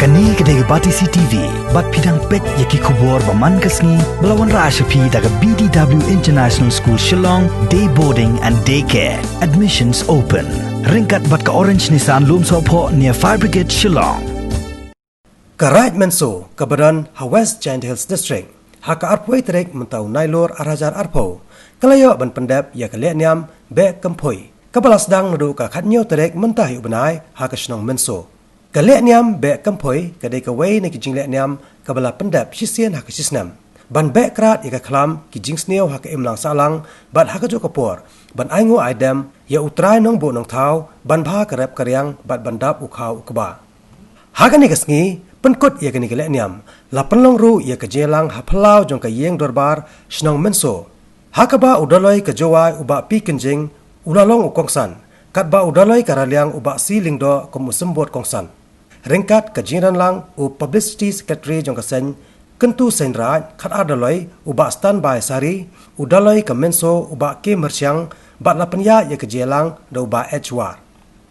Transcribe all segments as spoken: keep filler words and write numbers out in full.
Kane ka dei ka Batesi T V, bad phi dang peit ïa ki khubor ba man ka sngi, ba la wanrah sha phi da ka B D W International School Shillong, Day Boarding and Day Care. Admissions open. Ryngkat bad ka Orange Nissan Lumsohphoh near Fire Brigade Shillong. Ka Raid Mynso, kaba don ha West Jaintia Hills District, ha ka arphew tarik mynta u Nailur ar hajar arphew, ka la ïoh ban pyndep ïa ka lehniam Beh Kynphoi, kaba la sdang naduh ka khathynñiew tarik mynta hi u bnai ha ka shnong Mynso. Ka lehniam Beh Kynphoi ka dei kawei na ki jinglehniam kaba la pyndep shisien ha ka shisnem, ban beh krad ïa ka khlam ki jingsniew ha ka imlang sahlang, bad ha kajuh ka por ban ainguh aidem ïa U Trai Nongbuh Nongthaw ban bha ka rep ka riang bad ban dap u khaw u kba. Ha kane ka sngi pynkut ïa kane ka lehniam, la pynlong ruh ïa ka jingïalang ha phyllaw jong ka ïing dorbar shnong Mynso, ha kaba u Dolloi ka Jowai u Bah P Kynjing u la long u kongsan, katba u Dolloi ka Raliang u Bah C Lyngdoh kum u symbud kongsan. Ryngkat ka jingïalang, u Publicity Secretary jong ka seng kyntu seng raid khatar Dolloi u Bah Standby Sari, u Dolloi ka Mynso u Bah K Myrshiang, bad la pynïaid ïa ka jingïalang da u Bah H War.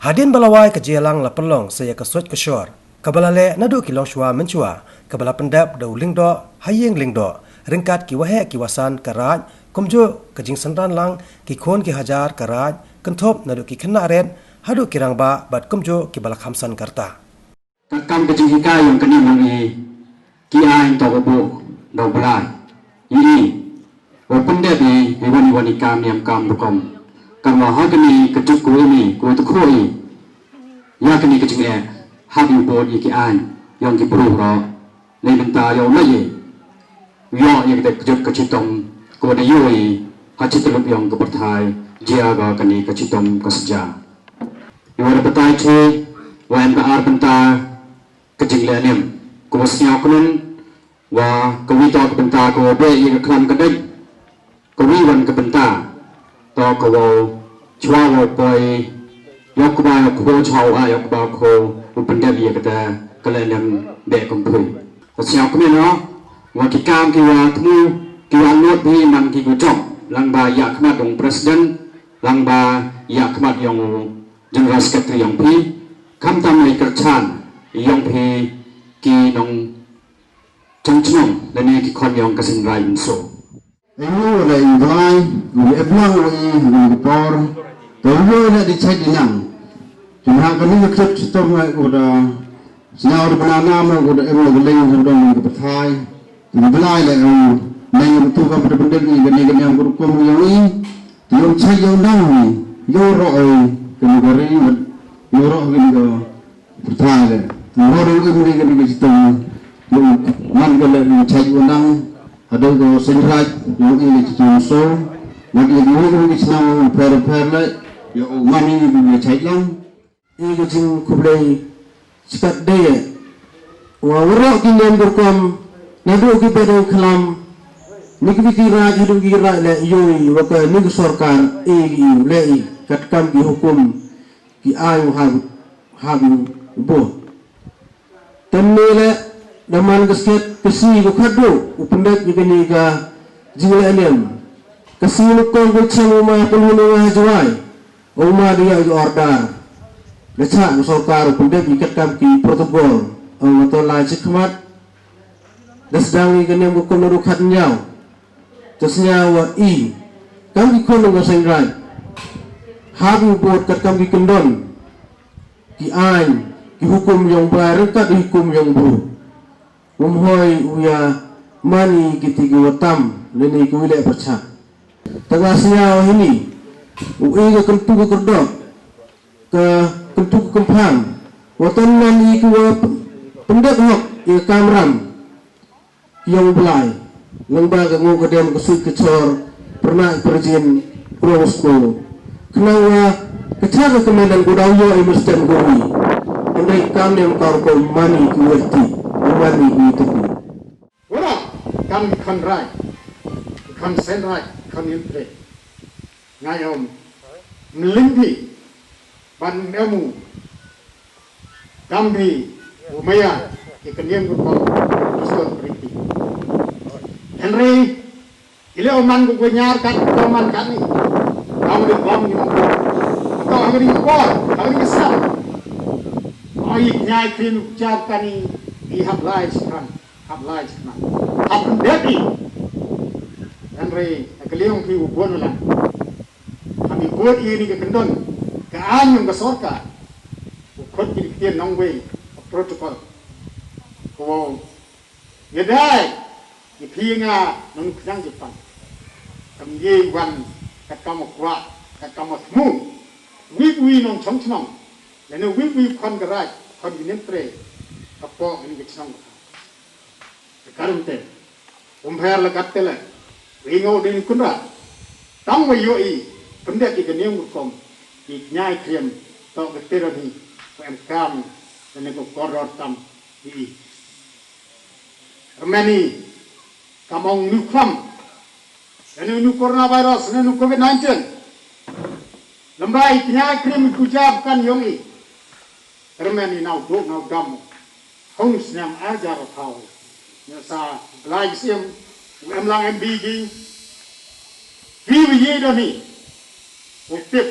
Hadien ba la wai, ka jingïalang la pynlong sa ïa ka suid ka shor, kaba la leh naduh ki longshuwa mynshuwa, kaba la pyndep da u Lyngdoh ha ïing Lyngdoh, ryngkat ki waheh ki wasan ka raid, kumjuh ka jingsynran lang ki khun ki hajar ka raid, kynthup naduh ki khynnah rit haduh ki rangbah bad kumjuh kiba la kham san ka rta. Katkam ka jinghikai ïong ka niam ïong i, ki aiñ to ka buh da u Blai ïa i, u pyndep i ïa wan ïa wan i kam niam kam rukom. Katba ha kane ka juk ka wan i, ka wan i, ïa kane ka jingeh, hap ïa u bud ïa ki aiñ ïong ki briew ruh. Neibynta ïa u leit i, ïoh ïa ka dei ka juk ka chitom ka wan ïa u i ha chitylluk ïong ka pyrthai, jia ka kane ka chitom ka sja. Ïa u da batai chi, wa em ka ar bynta ka jingleh niam. Ka wa sñiaw kmen, wa ka wi to ka bynta ka wa beh ïa ka khlam ka dei. Ka wi wan ka bynta to ka wa chwa wa poi, ïa ka ba ïa ka wa chwa wa ïa ka ba ka u pyndep ïa ka ta ka leh niam Beh Kynphoi. Ka sñiaw kmen no, wa ki kam ki wa thmu, ki wa nud bi man ki ku jong, lang ba ïa khmat dong president, lang ba ïa khmat ïong General Secretary ïong phi, khamtam ïa kyrchan ïong phi ki nongchong chnong lane ki khon ïong ka Seiñ Raij Mynso. Ïa u leh i Blai, u leh blang u i, u leh por, to u leh di chai di nang. Jumha ka ni ka khlep chitom ngai u da, sñiaw da bana nam u da em u leng u da ni ka pathai. Ni Blai leh u, leng u tu ka pada benda ni ka ni ka ni ka rukom ïong i. Ïong chai ïong nang ni, ïong roh i, ka ni ka ri, ïong roh ka ni ka pathai leh. Ïong roh i ka ni ka ni ka chitom, ïong man ka leh ïong chai ïong nang. Hadien ka Seiñ Raij, ïong i ka chitom so, man i ka ni ka ni ka chnong pher pher leh, ïong man i ka ni ka chai lang. I ka jingkhublei skat dei wa waroh ki niam ki rukom, naduh ki ba dang khlam, ni ki biti raij haduh ki raij leh ïoi wa ka ni ka sorkar, i ki leh i katkam ki hukum ki ai u hab hab u bo. Tang ne leh da man ka sket ka si ka khadduh u pyndep ïa kane ka jingleh niam. Ka si nyngkong ka chang u ma pynhun u ma Jowai. U ma da ïa ïa order. Da chah ka sorkar u pyndep ïa katkam ki protocol. Ong nga to lai chi khmat. Da sdang ïa ka niam ka kum naduh khatñiaw. Te sñiaw wa i kam ki khun ka Seiñ Raij. Hap u bud katkam ki kyndon, ki aiñ, ki hukum ïong Blai ryngkat ki hukum ïong bru. Um hoi u ïa mani kiti ki wa tam lane ki wi leh pyrchah. Te nga sñiaw hini u i ka kyntu ka kyrdok, ka kyntu ka kymphang, wa tan mani ki wa pyndep hok ïa ka kamram ïong Blai. Nang ba ka nguk ka dem ka suit ka chor, pyrnai pyrjin, krong sko. Khnang wa ka char ka kmen dang ku daw ïoh i mynstem ku wi. Hynrei kam ne ka rukom mani ki werti, mani ki werti. Wara kam ki khon raij, ki khon Seiñ Raij, ki khon Ïewtrei. Nga ïom mling phi ban em u kam phi u maya ki kyndiang ku kong Kriston Priti. Hynrei i leh u man ku ku ñiar kat, u man kat ni. Kam ni bom ni bom. Ko ha ka ri por, ha ka ri sap. Ai ñai krin u chap kani. Ki hap lai shiphrang, hap lai shiphrang. Hap pyndep i. Hynrei ka liang phi u bun u lang. Hap i bun i ni ka kyndon. Ka aiñ yong ka sorkar. U khot ki ktien nongwei, protocol. Ko ya dai. Ki phi nga nong khñiang jingpang. Kam ye wan katkam u kwah, katkam u thmu. Wi wi nong chong chnong. Lane wi wi khon ka raij, khon ki niam tre. Ka po ni ka chnong ka. Ka karum te. Um pher la kat te la. Wi ngo din kunra. Tang wa yo i. Pyndep i ka niam rukom. Ki kñai kriam. Tok ka tira ni. Ko em kam. Lane ko koror tam. Hi. Remeni, kam ong nu khlam. Kane nu coronavirus, kane nu covid nineteen. Lymbai kñia krim ku jab kan yong i. Remeni nau duk nau dam. Hong snem ajar thau. Nya sa blai sim, u em lang em bi gi. Bi bi ye do ni. U tip.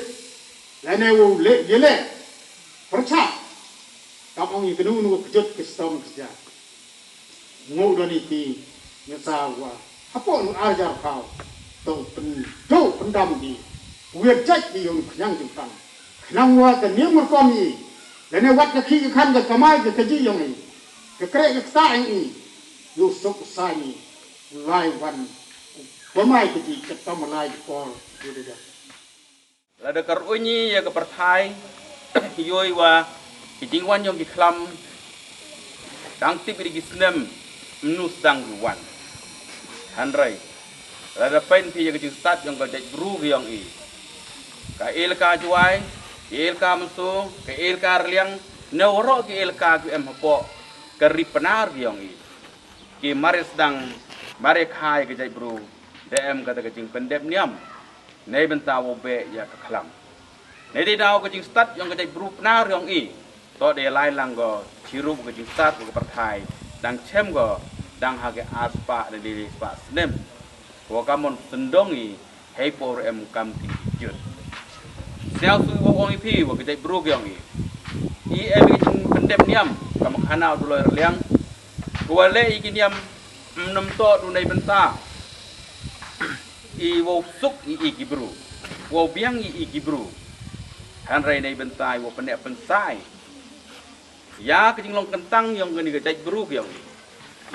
Lane u le, ye le. Percha. Kam ong i kanu nu kejut ke stom kesia. Ngu do ni ki, ngi sa wa. Hapo nu arjar kau. To pen, to pendam ki. Wer jat ki yong kenyang jingpang. Kenang wa ke niam rukom i. Lane wat ke ki ke kan ke kamai ke keji yong i. Ke krek ke ksa yong i. Yu suk sa ni. Lai wan. Bamai keji ke tam lai por. Yu de de. Lada ka ruh ngi ïa ka pyrthai, ïohi wa ki jingwan jong ki khlam dang tip ïa ki snem, mnu sdang ki wan. Hynrei lada peit phi ïa ka jingstad jong ka jaitbru ki jong i, ka elaka Jowai, ka elaka Mynso, ka elaka Raliang, ne waroh ki elaka ki em hapoh ka ri Pnar ki jong i, ki mare sdang, mare kha ïa ka jaitbru da em kata ka jingpyndep niam. Nei bynta wow beh ïa ka khlam. Nei dei daw ka jingstad jong ka jaitbru Pnar jong i. To dei lai lang ko chirup ka jingstad ka pyrthai. Dang chem ko dang ha ka ar spah da dei spah snem. Ko ka mon sendong i hei por em kam ki jut. Siaw sui wa ong i phi wa ka jaitbru jong i. I em i jingpyndep niam kam khana u Duloi Raliang. Ko wa leh i ki niam mnem to du nei bynta. I wow suk i, i ki bru. Wow biang i, i ki bru. Hynrei nei bynta i wow pynneh pynsai. Ïa ka jinglong kyntang yong kani ka jaitbru ki yong.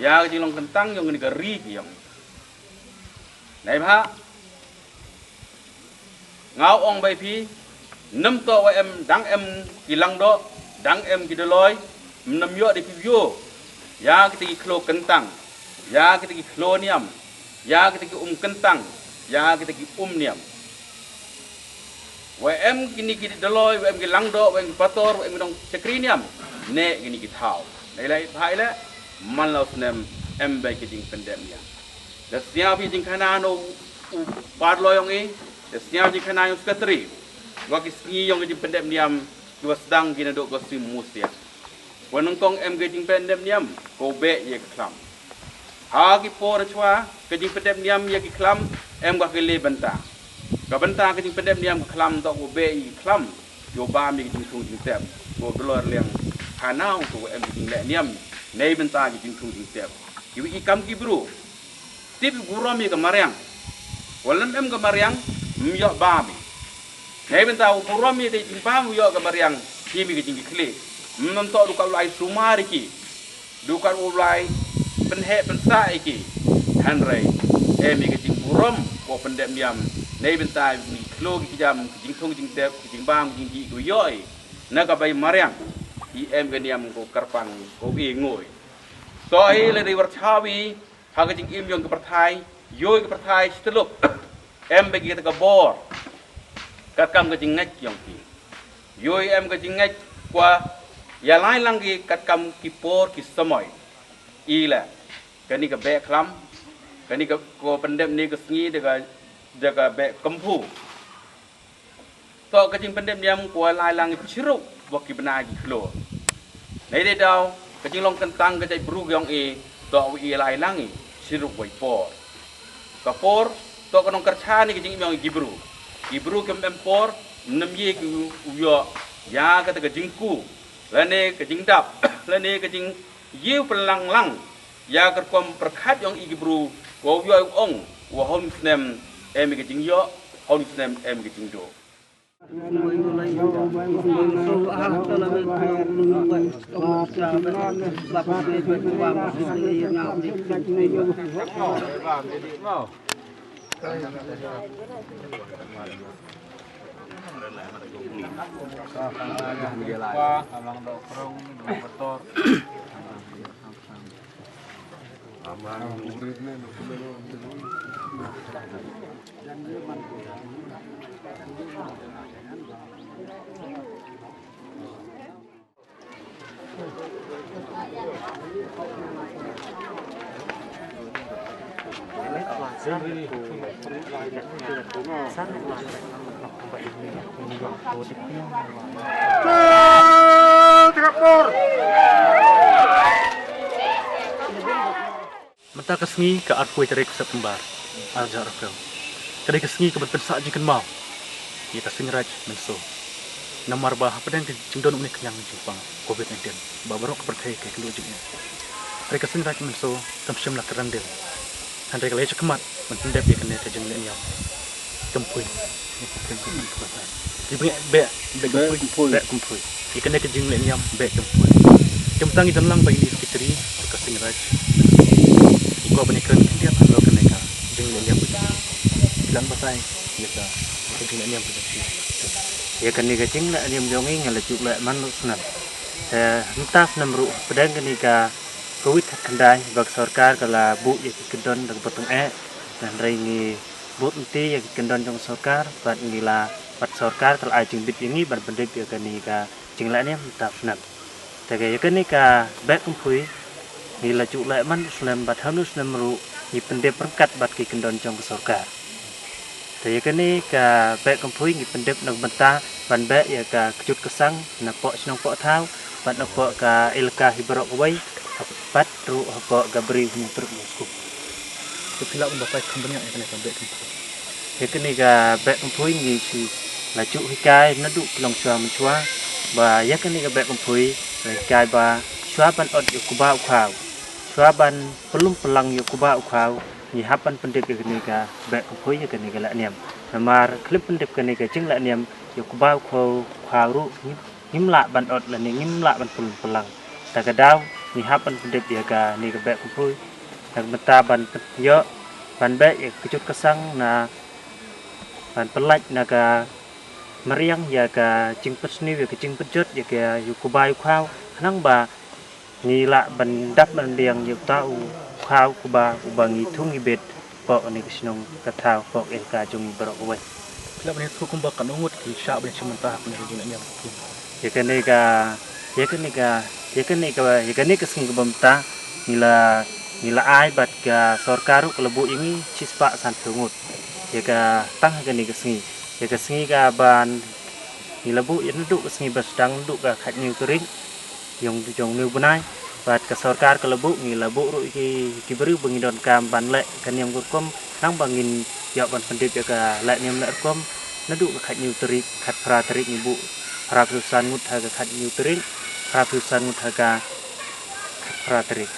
Ïa ka jinglong kyntang yong kani ka ri ki yong. Nei bha. Nga ong bai phi, nem to wa em dang em ki langdoh, dang em ki doloi, mnem ïoh de phi ïoh. Ïa kita ki khloo kyntang, ïa kita ki khloo niam, ïa kita ki um kyntang, ïa kita ki um niam. Wa em kini ki doloi, wa em ki langdoh, wa em ki pator, wa em ki nongshakri niam. Ne kini ki thaw. Nei lai bha i le, man la u snem em bai ki jingpyndep niam. Da sñiaw phi jingkhana no u parloi yong i, da sñiaw jingkhana yong secretary. Wa ki sngi yong ka jingpyndep niam, ki wa sdang ki na dok ko sim musia. Wa nyngkong em ka jingpyndep niam, ko beh ïa ka khlam. Ha ki por chwa, ka jingpyndep niam ïa ki khlam, em ka ki le bynta. Ka bynta ka jingpyndep niam ka khlam to ko beh ïa ki khlam. Yo ba mi ka jingthung jingtep. Ko Duloi Raliang. Khana u to em ka jingleh niam. Nei bynta ka jingthung jingtep. Ki wi i kam ki bru. Tip burom ïa ka mariang. Wa lem em ka mariang, m ïoh ba mi. Nei bynta u burom ïa te jingbam u ïoh ka mariang, hi mi ka jingkitkhlieh. Mnem to du ka lai sumar ïa ki. Du ka u lai pynheh pynsah ïa ki. Hynrei em ïa ka jingburom ko pyndep niam. Nei bynta mi khloo ki jam, ki jingthung jingtep, ki jingbam ki jingdih ko ïoh i. Na ka bai mariang. I em ka niam ko kyrpang ko i ngoi. So i le dei war chawi. Ha ka jingim yong ka pyrthai, ïoh ka pyrthai shi tyllup. Em ba ki kata ka bor. Katkam ka jingngeit yong ki. Ïoh em ka jingngeit kwa ïa lai lang ki katkam ki por ki samoi. I la kani ka beh khlam, kani ka ko pyndep ni ka sngi da ka da ka beh kympu. To ka jingpyndep niam ko lai lang chirup wa ki bnai ki khloo. Nei dei daw ka jinglong kyntang ka jaitbru yong i to wa i lai lang i chirup wa i por. Ka por to ka nongkyrchan i ka jingim yong i ki bru. Ki bru kim em por nem ye ki u ïoh ïa kata ka jingku. Lane ka jingdap lane ka jing Ïa u pynlang lang ïa ka rukom pyrkhat jong i ki bru, wa u ïoh u ong, wa hon snem em i ka jingïoh, hon snem em i ka jingduh. Mynta ka sngi ka arphew tarik September, arhajar arphew. Ka dei ka sngi kaban pynsah jingkynmaw ïa ka Seiñ Raij Mynso. Namar ba hapdeng ka jingdon une ka ñiang jingpang covid nineteen, ba baroh ka pyrthei ka ïakynduh jingeh. Hynrei ka Seiñ Raij Mynso kam shym la kren dien. Hynrei ka la ïaid shakhmat ban pyndep ïa kane ka jingleh niam. Kynpoi. Ïa beh, beh kynpoi. Beh kynpoi. Ïa kane ka jingleh niam beh kynpoi. Te mynta ngi don lang bad ine i secretary ka Seiñ Raij. Ngi kwah ban ïakren khyndiat halor kane ka jingleh niam beh kynpoi. Phi lah ban batai ïa ka jingleh niam beh kynpoi. Ïa kane ka jingleh niam jong ngi nga la ju leh man la u snem. Te mynta snem ruh hapdeng kane ka covid khatkhyndai ba ka sorkar ka la buh ïa ki kyndon da kaba tyngeh. Hynrei ngi bud lynti ïa ki kyndon jong ka sorkar, bad ngi la, bad sorkar ka la ai jingbit ïa ngi ban pyndep ïa kane ka jingleh niam mynta u snem. Te ïa kane ka beh kynpoi ngi la ju leh man u snem, bad hano snem ruh ngi pyndep ryngkat bad ki kyndon jong ka sorkar. Te ïa kane ka beh kynpoi ngi pyndep na ka bynta ban beh ïa ka kjut ka sang napoh shnong poh thaw, bad napoh ka elaka hi baroh kawei, bad ruh hapoh ka bri Hynñiewtrep Moscow. Te phi lah ban batai kham bniah ïa kane ka beh kynpoi? Ïa kane ka beh kynpoi ngi shu la ju hikai naduh ki longshuwa mynshuwa, ba ïa kane ka beh kynpoi la hikai ba shuwa ban ot ïa u kba u khaw, shuwa ban pynlum pynlang ïa u kba u khaw, ngi hap ban pyndep ïa kane ka beh kynpoi, ïa kane ka leh niam. Namar khlem pyndep kane ka jingleh niam ïa u kba u khaw, khaw ruh ngim, ngim lah ban ot lane ngim lah ban pynlum pynlang. Ta ka daw ngi hap ban pyndep ïa kane ka beh kynpoi na ka bynta ban pyn-, ïoh ban beh ïa ka kjut ka sang, na ban pyllait na ka mariang ïa ka jingpynsniew, ïa ka jingpynjot ïa ka, ïa u kba u khaw, khnang ba ngi lah ban dap ban biang ïa uta u khaw u kba uba ngi thung ngi bit hapoh kane ka shnong ka thaw, hapoh ka elaka jong ngi baroh kawei. Phi lah ban ïathuh kumba katno ngut ki shah ban ïashim bynta ha kane ka jingleh niam? Ïa kane ka, ïa kane ka, ïa kane ka, ïa kane ka sngi kaba mynta ngi la, ngi la ai bad ka sorkar ruh ka la buh ïa ngi shispah sanphew ngut ïa ka, tang ha kane ka sngi. Ïa ka sngi kaban ngi la buh ïa naduh ka sngi ba sdang naduh ka khathynñiew tarik jong, jong une u bnai. Bad ka sorkar ka la buh, ngi la buh ruh ïa ki, ki briew ba ngi donkam ban leh ka niam ka rukom, khnang ba ngin ïoh ban pyndep ïa ka leh niam leh rukom naduh ka khathynñiew tarik, khatphra tarik ngi buh, phraphew san ngut ha ka khathynñiew tarik, phraphew san ngut ha ka khatphra tarik.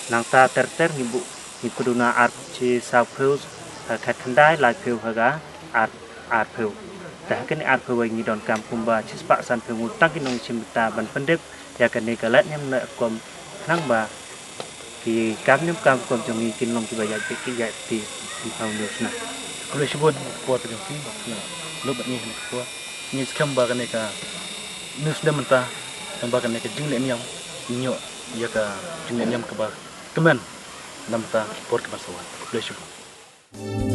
Nangta ter ter ngi buh, ngi kdew na ar, shi sawphew ha ka khatkhyndai, laiphew ha ka ar, arphew. Te ha kane arphew wei ngi donkam kumba shispah sanphew ngut tang ki nongshim bynta ban pyndep ïa kane ka leh niam leh rukom, khnang ba ki kam niam kam rukom jong ngi kin long kiba ïaid beit ki ïaid beit kum ha une u snem. Khublei shibun ka por ka jong phi ba phi la lut bad ngi ha kane ka por. Ngi skhem ba kane ka, une u snem mynta, tang ba kane ka jingleh niam, ngin ïoh ïa ka jingleh niam kaba kmen na mynta ki por kiban sa wan. Khublei shibun.